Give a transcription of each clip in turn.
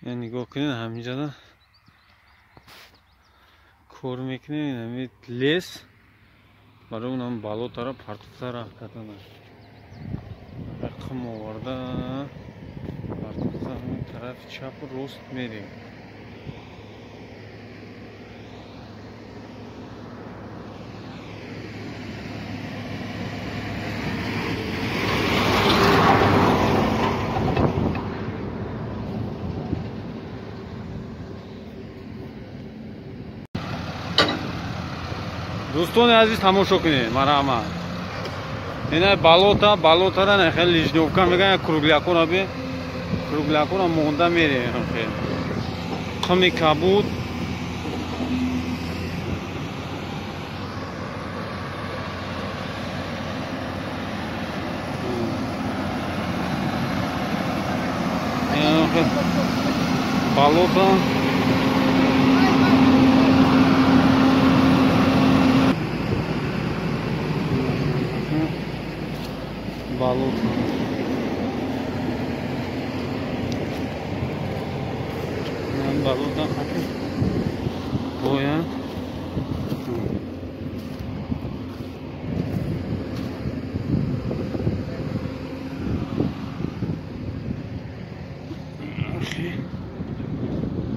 Нигоҳ кунед, ҳаминҷода кор мекунем, ҳамин лес барои унам болотара партофта рафтана. Қум оварда партофта ҳамин тарафи чапу рост мерем. Дӯстони азиз, тамошо кунед, марҳамат. Ина болота, болотара на хеле лижнёвка мегӯянд, круглякора би, круглякора монда мерем хел. Қуми кабуд. Болота. Болото. Болото хати бояд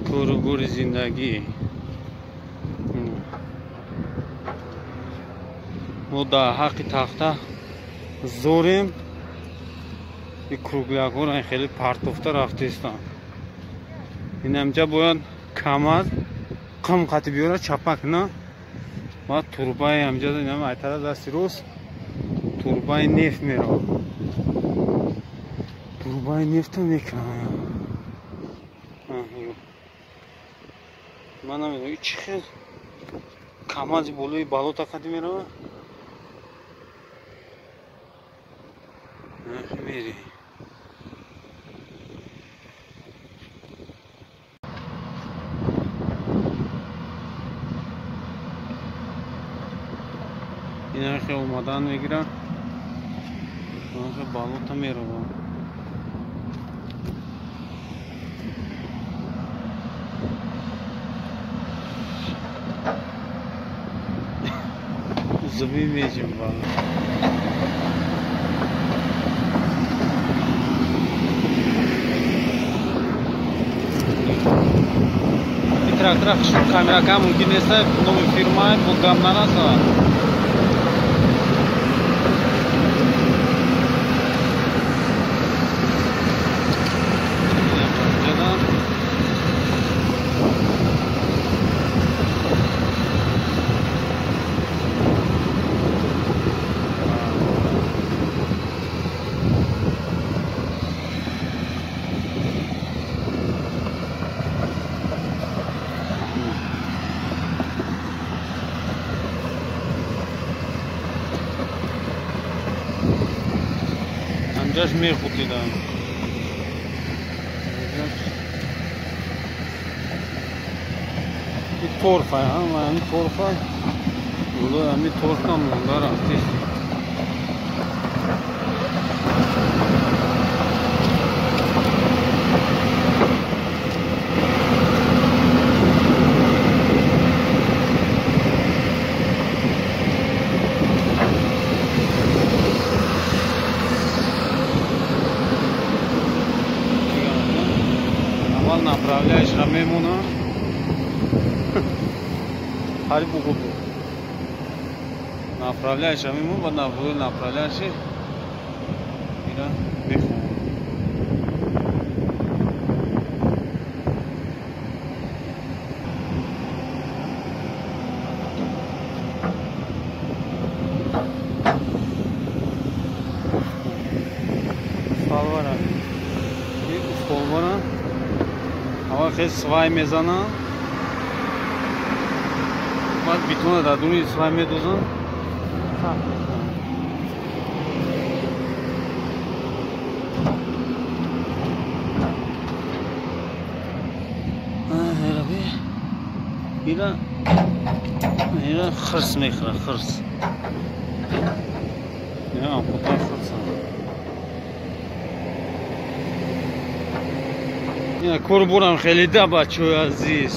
кору бори зиндагӣ. Мо дар ҳаққи тахта зорем. И круглякора хеле партофта рафтаистанд. Ин ҳамҷа бояд камаз қум қати биёра чапа куна. Баъд турбаи ҳамҷа инам айтара дасти рост турбаи нефт меравад. Турбаи нефта мекунад. Ман намедонам чӣ хел камази болои болота қати меравад. Мери. Ина хел омадан мегирад. Ина болота меравад. Зуби меҷунбад. Трактора камера кам мумкин нест, номи фирма бо гап нарасад. Ҳамҷаш мехутидам. И торфа, ҳами торфа, болои ҳами торфа монда рафтист. Направляешь мемона. Хари бугуду. Направляешь мемон, баъд направляешь. Ира мехон. Фалвара. Фалвара. Аввал хел свай мезанам, баъд бетона дар дуни свай медозам. Ира ира хирс мехӯрад, хирс. Ира ампутай хирс. Ина корборам хеле да, бачаҳои азиз.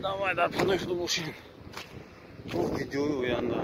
Давай, дар паноҳи Худо бошем. То видеои оянда.